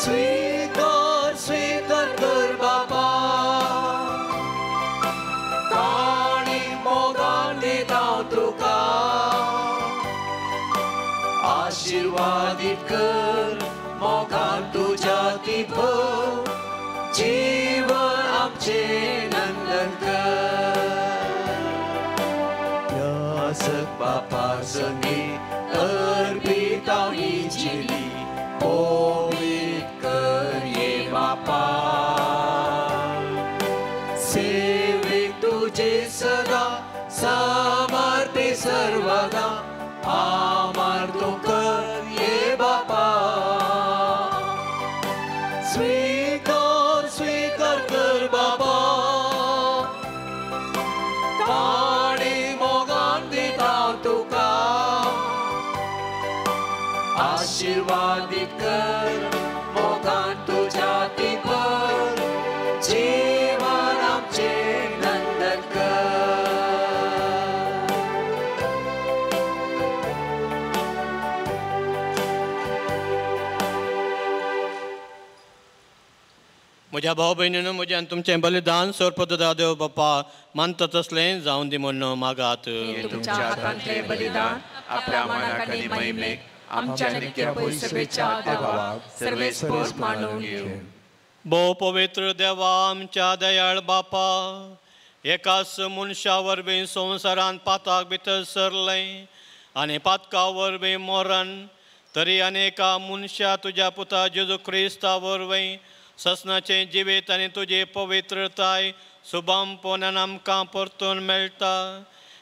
स्वीकार स्वीकार कर बाबा, काणी मोगान दिता तुका, आशीर्वादीत कर मोगान तुज्या तिभर, जीवन आमचें नंदन कर. यासक बापा संगी अर्पिता ही जिली पवित्र कर ये बापा, सेवेक तुझे सदा समर्पि सर्वदा आमार तूं कर ये बापा. स्वीकार स्वीकार कर बाबा, काणी मोगान दिता तुका, आशीर्वादीत कर मोगान तुज्या तिभर, जीवन आमचें नंदन कर. म्हज्या भाव भयणीन म्हजें आनी तुमचें बलिदान सर्वपदा देव बाप्पा मानता तसलें जावन दी म्हूण मागात. तुमच्या हातांतलें बलिदान आपल्या मानाक आनी महिमेक आमच्या नित्य पयसुपेच्या देवाक सर्वेस्पर मानून घेवं. भोव पवित्र देवा आमच्या दयाळ बापा, एकाच मनशा वरवीं संवसारांत पाताक भितर सरलें आनी पातका वरवीं मरण, तरी अनेका मनशा तुज्या पुता जेजू क्रिस्ता वरवीं ससनाचें जिवीत आनी तुजी पवित्रताय सुबामपणान आमकां परतून मेळटा.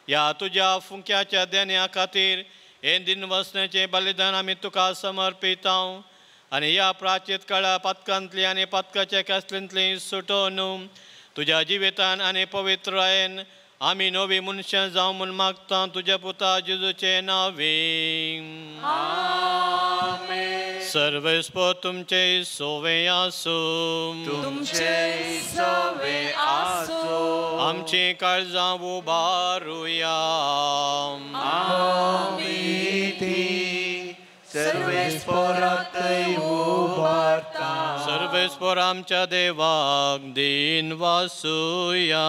ह्या तुज्या फुंक्याच्या देण्या खातीर हें दिनवसण्याचें बलिदान आमी तुका समर्पिता आनी ह्या प्राचीत काळा पातकांतली आनी पातकाच्या कासलींतली सुटोवन तुज्या जिवितान आनी पवित्रायेन आमी नवी मनशां जावं म्हूण मागता तुज्या पुता जेजूचे नांवे. सर्वेस्पोर तुमचे सोवे आसूं. तुमचे सोवे आसूं. आमची काळजां उबारुया. आमी ती सर्वेस्पोरातय उबारता. सर्वेस्पोर आमच्या देवाक दिन वासुया.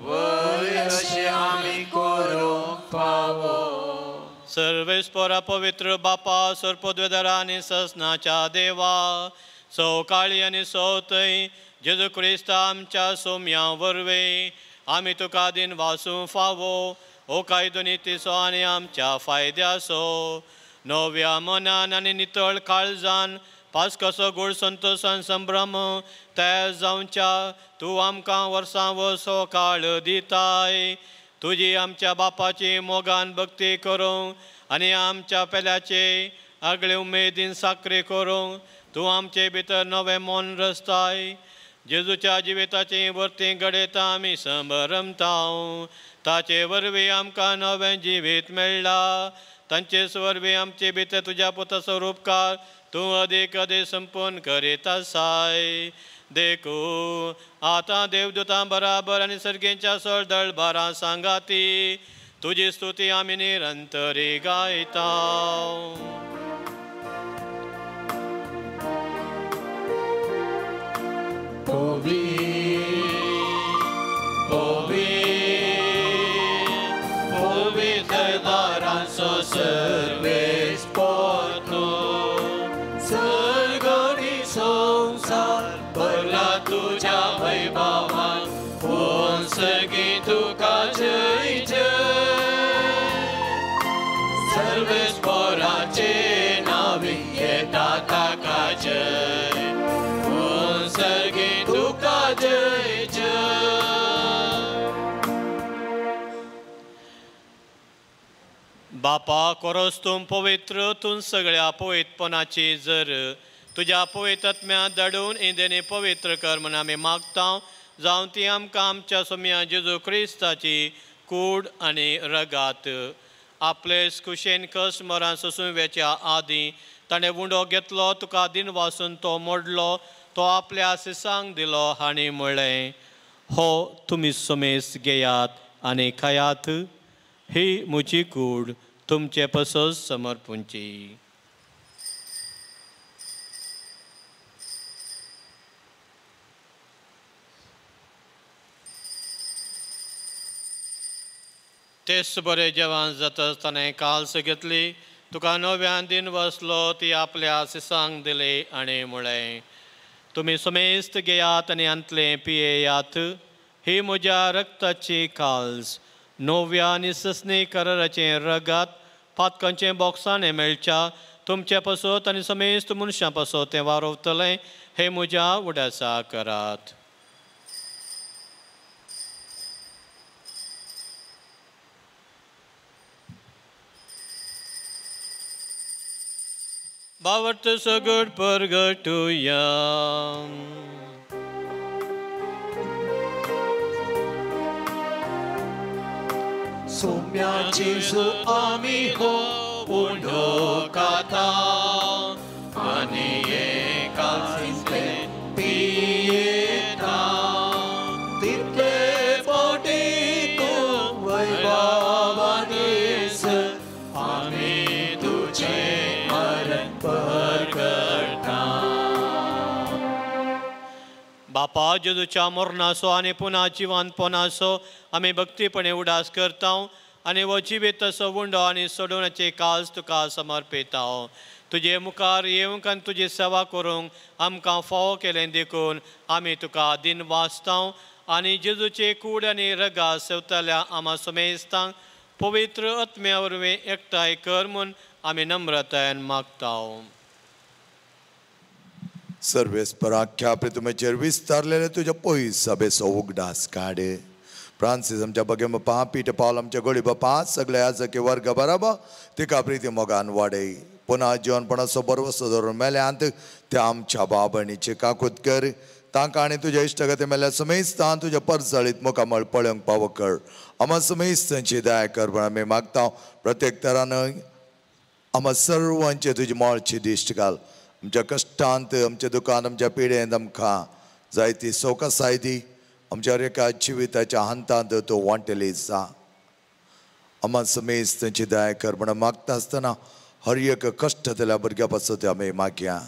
वय अशें आमी करूंक फावो. सर्वेस्पोरा पवित्र बापा सर्पद्वेदरा आनी ससनाच्या देवा सवकाळी आनी सवथंय जेजू क्रिस्ता आमच्या सोम्या वरवीं आमी तुका दिन वासूं फावो. हो कायदो नितीचो आनी आमच्या फायद्याचो. नव्या मनान आनी नितळ काळजान पासकसो गोड संतोशान संभ्रम तयार जावच्या तूं आमकां वर्सां वर्स हो काळ दिताय. तुजी आमच्या बापाची मोगान भक्ती करूंक आनी आमच्या पेल्याचे आगळे उमेदीन साकरी करूंक तूं आमचे भितर नवें मन रचताय. जेजूच्या जिविताची वर्ती घडयता आमी संभ्रमता. ताचे वरवीं आमकां नवें जिवीत मेळ्ळा. तांचेच वरवीं आमचे भितर तुज्या पुताचो उपकार तूं अदीक अदीक संपूर्ण करीत आसाय. देखून आतां देवदूतां बराबर आनी सर्गेच्या सळ बारां सांगाती तुजी स्तुती आमी निरंतरी गायता. पवित्र सर्वेस्पोर तूं सर्ग आनी संवसार भरला तुज्या वैभवान. कोण सगळीं तुका जय जय. सर्वेस्पोराचे नांवी येता ताका जय. कोण सगळीं तुका जय जय. बापा कोरोस तूं पवित्र तूं सगळ्या पवित्रपणाची जर तुज्या पवित्र आत्म्या धाडून इंदेनी पवित्र कर म्हूण आमी मागता. जावं ती आमकां आमच्या सोम्या जेजू क्रिस्ताची कूड आनी रगात आपले खुशेन कस मरान सोसून वेच्या आदीं ताणें उंडो घेतलो, तुका दिन वासून तो मोडलो, तो आपल्या आसिसांक दिलो आनी म्हळें, हो तुमी समेस घेयात आनी खायात, ही म्हजी कूड तुमचे पसत समर्पूंची. तेच बरें जेवण जाता ताणें काल्स घेतली, तुका नव्यान दिन वसलो, ती आपल्या आसिसांक दिली आनी म्हळें, तुमी समेस्त घेयात आनी आंतलें पियेयात, ही म्हज्या रक्ताची काल्स, नव्या आनी ससनी कराराचें रगात पातकांचें बॉक्सांनी मेळच्या तुमचे पासत आनी समेस्त मनशां पासत तें वारोवतलें, हें म्हज्या उडासा करात. बावट सगट परगटुया. सोम्या जेजू आमी हो उंडो खाता आनी एकांतले पियेता, तितले फावटी तूं वैभवानीस आमी तुजें मरण परगटा. बापा जेजूच्या मरणाचो आनी पुना जिवानपणाचो आमी भक्तीपणे उडास करता आनी हो जिवीत तसो उंडो आनी सोडोवण्याची काल्स तुका समर्पिता. तुजे मुखार येवंक आनी तुजी सेवा करूंक आमकां फावो केलें देखून आमी तुका दिन वाचता आनी जेजूचे कूड आनी रगा सेवतल्या आमा समेस्तांक पवित्र आत्म्या वरवीं एकठांय कर म्हूण आमी नम्रतायेन मागता. सर्वेस्पराख्या प्रितुमेचेर विस्तारलेले तुज्या पयस सभेचो उगडास काडे. फ्रांसीस आमच्या बगे बापा, पीट पावल आमच्या गोळी बापा, सगळे आजके वर्ग बराबर तिका प्रिती मोगान वाडय. पुन्हा जिवनपणाचो बरवसो धरून मेल्यांत त्या आमच्या बाबणीचे काकूत कर. तांकां आनी तुज्या इश्टगती मेल्या समेस्तान तुज्या परजळीत मुखामळ पळोवंक पावो कर. आमा समेस्तांची दया कर म्हण आमी मागता. प्रत्येक तरान आमकां सर्वांचे तुजी मोळची दिश्ट घाल. आमच्या कश्टांत, आमच्या दुकान, आमच्या पिडेंत आमकां जायती सवकासाय दी. आमच्या एका जिविताच्या हातांत तूं वांटेली जा. आम्हा समेज तांची दया कर म्हण मागता आसतना हर एक कश्ट दिल्या भुरग्या पासत आमी मागया.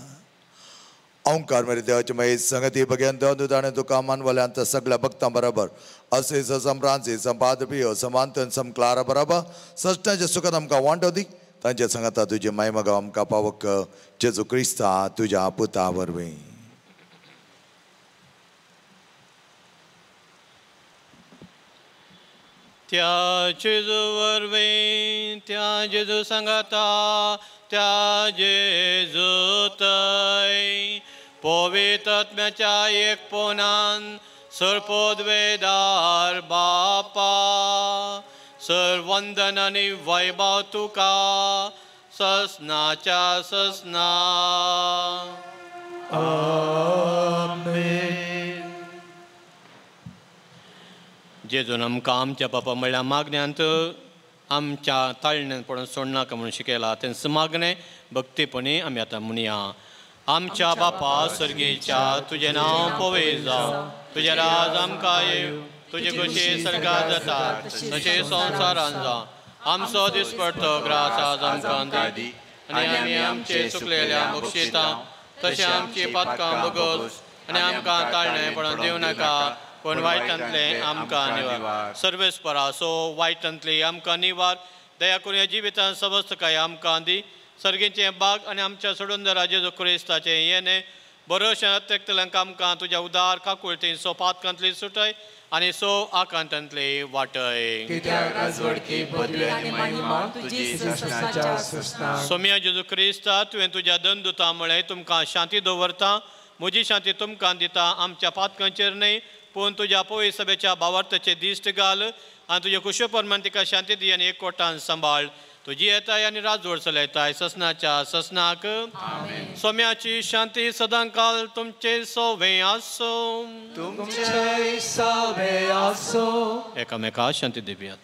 ओंकार मेरे देवाचे महेश संगती भगेन देव तुका मानवल्यांत सगळ्या भक्तां बरोबर असे सम फ्रांसीस सम पाद्र पियो सम आंतन सम क्लारा बरोबर सश्टांचे सुखात आमकां वांटो दी. तांच्या सांगाता तुजे मायमगाव आमकां पावक जेजू क्रिस्ता तुज्या पुता वरवीं. त्या जेजू वरवीं, त्या जेजू सांगाता, त्या जेजू तय पवित्र आत्म्याच्या एकपणान सर्पोद्वेदार बापा सर्वंदन आनी वैभव तुका ससनाच्या ससना. आमेन. जेजून आमकां आमच्या बापा म्हळ्यार मागण्यांत आमच्या ताळण्यान पडून सोडनाका म्हणून शिकयला तेंच मागणें भक्तीपणी आमी आतां म्हणया. आमच्या बापा सर्गेच्या, तुजें नांव पवित्र जावं, तुजें राज आमकां येवं, तुजे खोशी सर्गात जाता तशें संवसारांत जावं. आमचो दिसपडतो ग्रास आज आमकां दी आनी आमी आमचे चुकलेल्या बक्षिता तशें आमची पातकां भोगोस आनी आमकां ताळणें पडून दिवं नाका पूण वायटांतलें आमकां निवार. सर्वेस्परा सो वायटांतली आमकां निवार. दया करून ह्या जिवितांत समस्त काय आमकां दी. सर्गेचें बाग आनी आमच्या सोडून जेजू क्रिस्ताचें येणें बरोशें अत्यक्तल्यांक आमकां तुज्या उदार काकुळतीन सो पातकांतली सुटय आनी सो आकांतांतली वाटय. सोम्या जेजू क्रिस्ता, तुवें तुज्या दंदुता म्हळें तुमकां शांती दवरता, म्हजी शांती तुमकां दिता. आमच्या पातकांचेर न्हय पूण तुज्या पवित्र सभेच्या भावार्थाचे दिश्ट घाल आनी तुज्या कुशे प्रमाण तिका शांती दी आनी एकवटान सांबाळ. तुजी येताय आनी राजवड चलयताय ससनाच्या ससनाक. सोम्याची शांती सदांकाल तुमचे सोवे आसो. तुमचे सोवे आसो. एकामेका शांती दिवयात.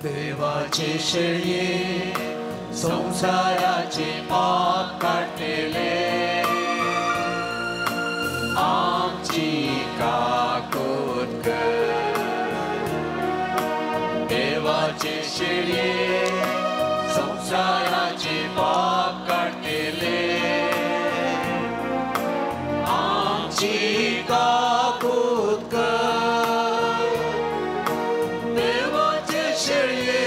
देवाचे शेळये संसाराचे पाप काडटले, आमची काकूत कर. देवाचे शेळये संसाराचे पाप काडटले, आमची काकूत कर. देवाचे शेळये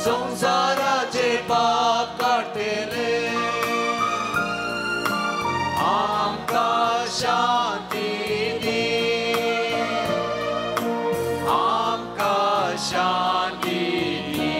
संसाराचे पाप काडटले, आमकां शांती दी, आमकां शांती दी.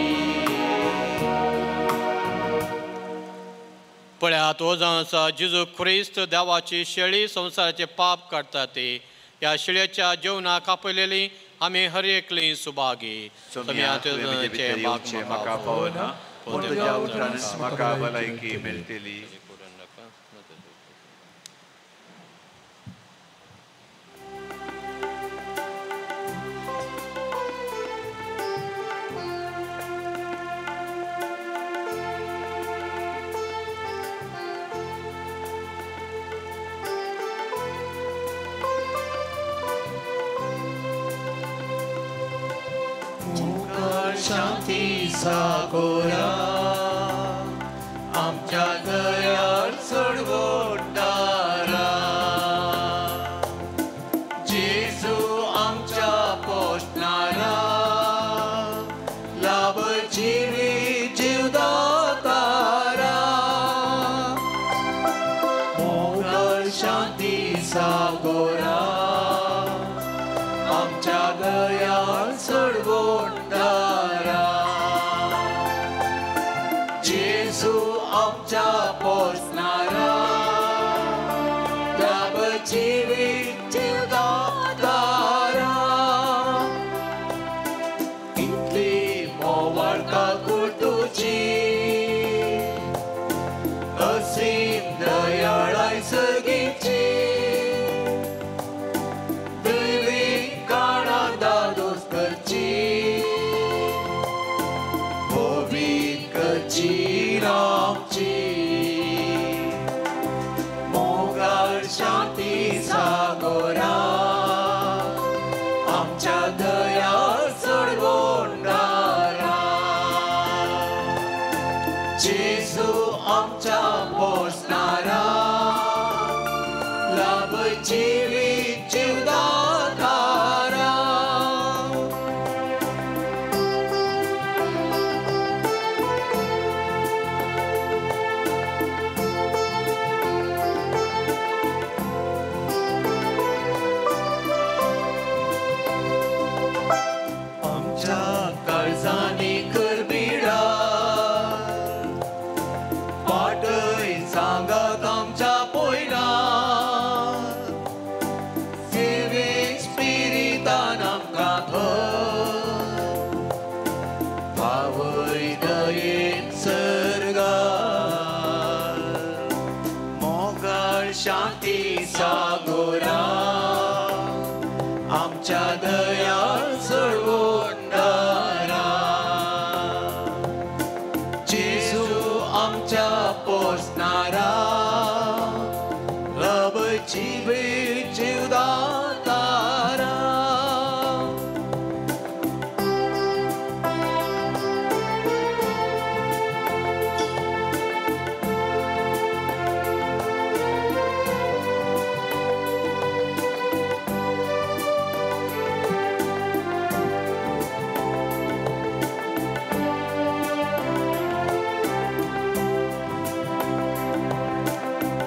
पळयात हो जावन आसा जेजू क्रिस्त देवाची शेळी संवसाराचे पाप काडटा ती. ह्या शेळयेच्या जेवणाक आपयलेली आमी हर एकली सुभागी. म्हाका पावना पूण तुज्या उतरान म्हाका भलायकी मेळटली. शांती सागोरा आमच्या दयाळ सोडवणारा, जेजू आमच्या पोषणारा, लाभ जिवी जीवदातारा. मोगल शांती सागोरा आमच्या दयाळ सोडवणारा, जेजू आमच्या पोसणारा, लाभ जिवी जीवदातारा. इतली मोवाळ काकूळ तुजी, असीम दयाळाय सगळी जिवीत जिवदातारा. आमच्या काळजांनी करबिडा पाटय सांगात आमच्या पोयना सेवेक स्पिरितान आमकां भर पावय दयेन सर्गार मोगाळ शांती सागोरा आमच्या दयाळ सोडवणारा. जेजू आमच्या पोसणारा लब जिवीत जिवदातारा.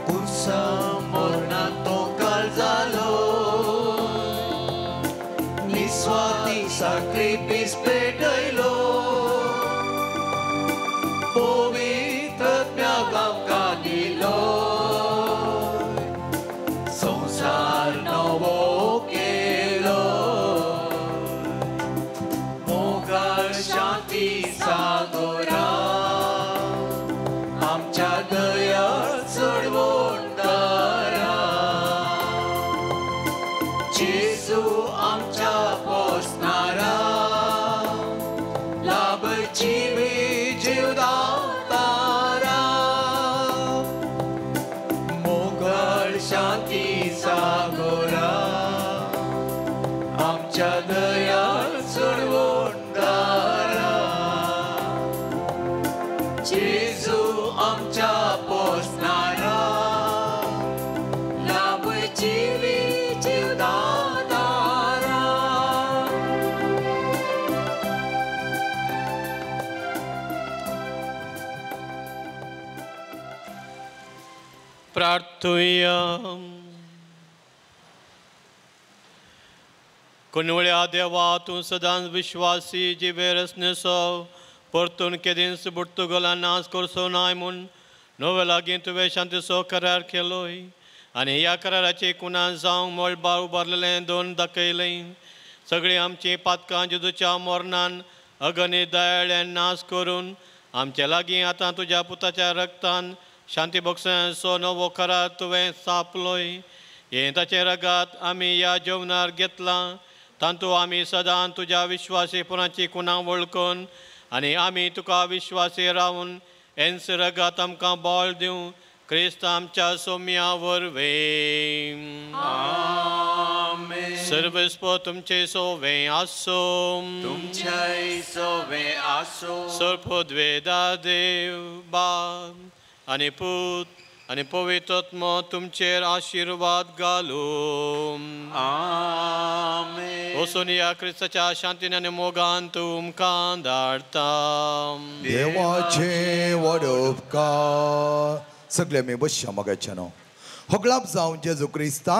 कुर्सा मरणांत तो काल जालो निस्वार्थी साक्रिफीस पेटयलो पवित्र आत्म्याक आमकां दिलो संवसार नवो केलो मोगाळ शांती सागोरा आमच्या दयाळ सोडवणारा. जेजू आमच्या पोसणारा लाभ जिवीत जिवदातारा मोगाळ शांती सागोरा आमच्या दयाळ सोडवणारा. जेजू आमच्या पोसणारा लाभ जिवीत जिवदातारा. प्रार्थुया. कुणवळ्या देवा तूं सदांच विश्वासी जिवे रसनेसो परतून केदींच बुडतुगोला नाश करचो नाय म्हूण नवे लागीं तुवें शांतीचो करार केलोय आनी ह्या कराराची कुणां जावंक मळबार उबारलेलें दोन दाखयलें. सगळीं आमचीं पातकां जेजूच्या मरणान अगणी दयाळ्यान नाश करून आमचे लागीं आतां तुज्या पुताच्या रक्तान शांती बक्षांचो नवो करार तुवें सापलोय. हें ताचें रगात आमी ह्या जेवणार घेतलां तातूंत आमी सदां तुज्या विश्वासीपणाची कुणां वळखून आनी आमी तुका विश्वासी रावन हेंच रगात आमकां बळ दिवं क्रिस्त आमच्या सोम्या वरवीं. आमेन. सर्वेस्पर तुमचे सोवे आसो तुमच्याय सोवे आसो. सर्पद्वेदा देव बाप आनी पूत आनी पवित्र आत्मो तुमचेर आशिर्वाद घालूं. आमेन. वचून ह्या क्रिस्ताच्या शांतीन आनी मोगान तुमकां धाडटा. देवाचे व्हड उपकार. सगळे आमी बसया मोगाच्या न्हू होगळाप जावं जेजू क्रिस्ता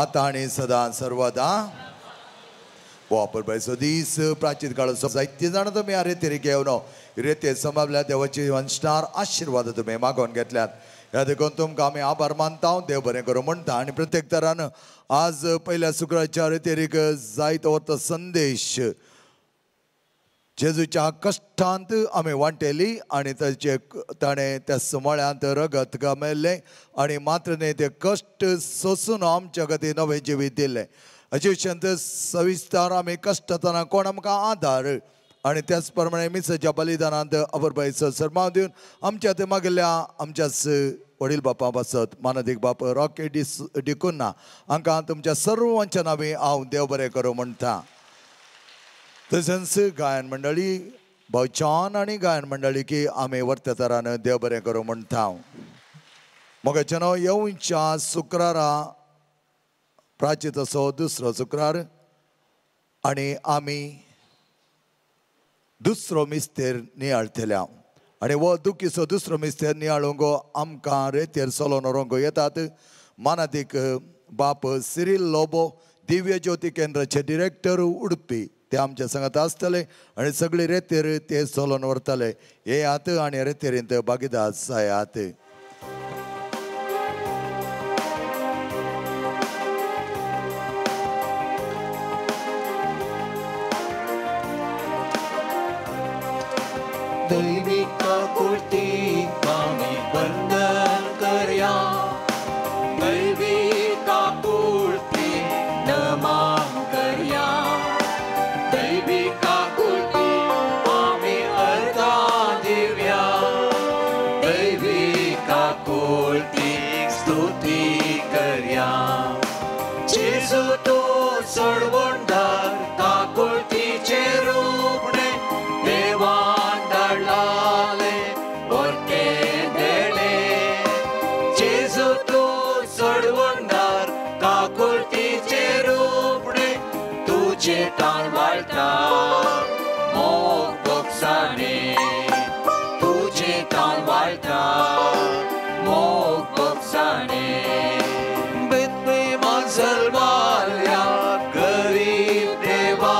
आतां आनी सदां सर्वदा. वापरपाचो दीस प्राचीन काळाचो जायते जाणां तुमी ह्या रेतीर घेवन रेतेर सांबाळ्ळ्या देवाची वंशनार आशिर्वाद तुमी मागोवन घेतल्यात. ह्या देखून तुमकां आमी आभार मानता देव बरें करूं म्हणटा. आनी प्रत्येक तरान आज पयल्या शुक्राच्या रेतेरीक जायत वता संदेश जेजूच्या कश्टांत आमी वांटेली आनी ताचे ताणें त्या सुमाळ्यांत रगत गमेल्लें आनी मात्र न्हय ते कश्ट सोसून आमच्या खातीर नवें जिवीत दिलें. हाचे विशयांत सविस्तार आमी कश्टतना कोण आमकां आदार आनी त्याच प्रमाणे मिसाच्या बलिदानांत अबरबायचो सरमाव दिवन आमच्या ते मागल्या आमच्याच वडील बापा पासत मानादीक बाप रॉकी डिकुन्ना हांकां तुमच्या सर्वांच्या नांवी हांव देव बरें करूं म्हणटा. तशेंच गायन मंडळी भाव जॉन आनी गायन मंडळी की आमी वर्ततरान देव बरें करूं म्हणटा. मोगाच्यानो येवच्या शुक्रारा प्राचीत असो दुसरो शुक्रार आनी आमी दुसरो मिस्तेर नियाळतल्या आनी हो दुखीचो दुसरो मिस्तेर नियाळूंक आमकां रेतेर चलोवन व्हरूंक येतात मानादीक बाप सिरील लोबो दिव्य ज्योती केंद्राचे डिरेक्टर उडपी ते आमच्या सांगात आसतले आनी सगळे रेतेर ते चलोवन व्हरतले. येयात आनी रेतेरींत भागीदार जायात. दैविक कुर्तीक आमी वंदन करया, दैविक कुर्तीक नमन करया, दैविक कुर्तीक आमी अर्घां दिवया, दैविक कुर्तीक स्तुती करया. जेजू तूं सोडवणदार काकुळतीचें रूपणें देवान धाडलालें वरतें देणें. जेजू तूं सोडवणदार काकुळतीचें रूपणें तुजें ताण वाळटा मोग भोगसाणें, तुजें ताण वाळटा मोग भोगसाणें. बेतप्रेमान जल्माल्या गरीब देवा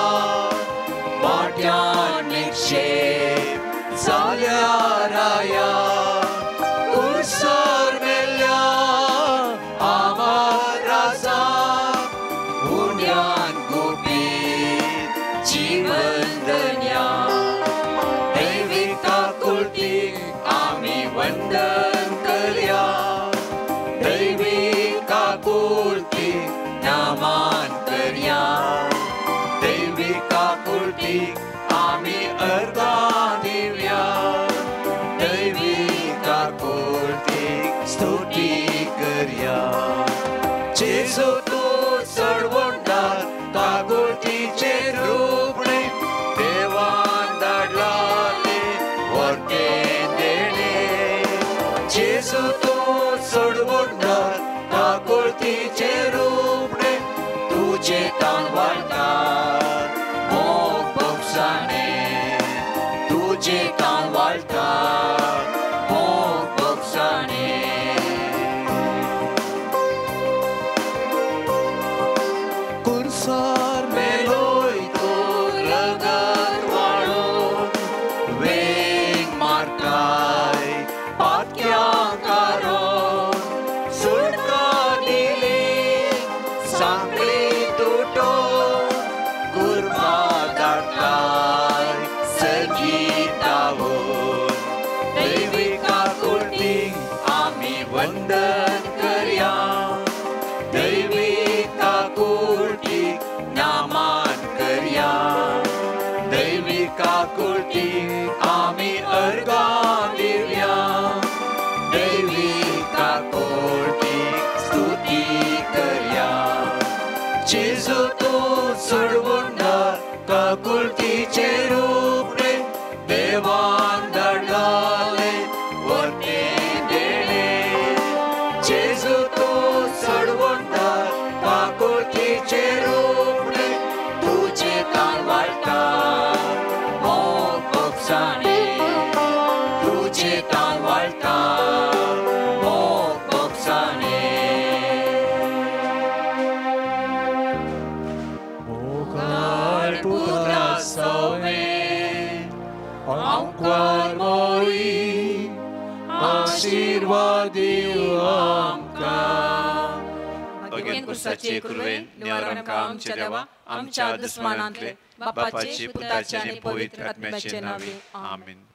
वाट्यान निक्षेप जाल्या राया, कुर्सार मेल्ल्या आमार राजा उण्यान गुपीत जीवन धन्या. दैवीक काकुळतीक आमी वंदन करया, दैवीक काकुळतीक नमन करया, दैवीक काकुळतीक आमी अर्घां दिवया, दैवीक काकुळतीक स्तुती करया. जेजू तूं सोडवणदार काकुळतीचें रूपणें देवान धाडलालें वरतें देणें. जेजू तूं सोडवणदार काकुळतीचें रूपणें तुजें ताण वाळटा मोग भोगसाणें, तुजें ताण वाळटा मोग भोगसाणें. कुर्सार मेलोय तूं रगत वाळून वेंग मारताय पातक्यांक कारून, सुटका दिली सांखळी तुटोवन कुर्बा धाडटाय सर्गीतावून. दैवीक काकुळतीक आमी वंदन करया, दैवीक काकुळतीक नमन करया, दैवीक काकुळतीक आमी अर्घां दिवया, दैवीक काकुळतीक स्तुती करया. जेजू तूं सोडवणदार काकुळतीचें रूपणें देवान धाडलालें वरतें देणें. जेजू तूं सोडवणदार काकुळतीचें रूपणें तुजें ताण वाळटा मोग भोगसाणें, तुजें ताण वाळटा मोग भोगसाणें. मोगाळ पुता सवें आंकवार मोरी आशिर्वाद दिव आमकां. भगेन कुर्साचे कुर्वेन निवार आमकां आमच्या देवा आमच्या दुस्मानांतले बापाचे पुताचे आनी पवित्र आत्म्याचे नांवे आमेन.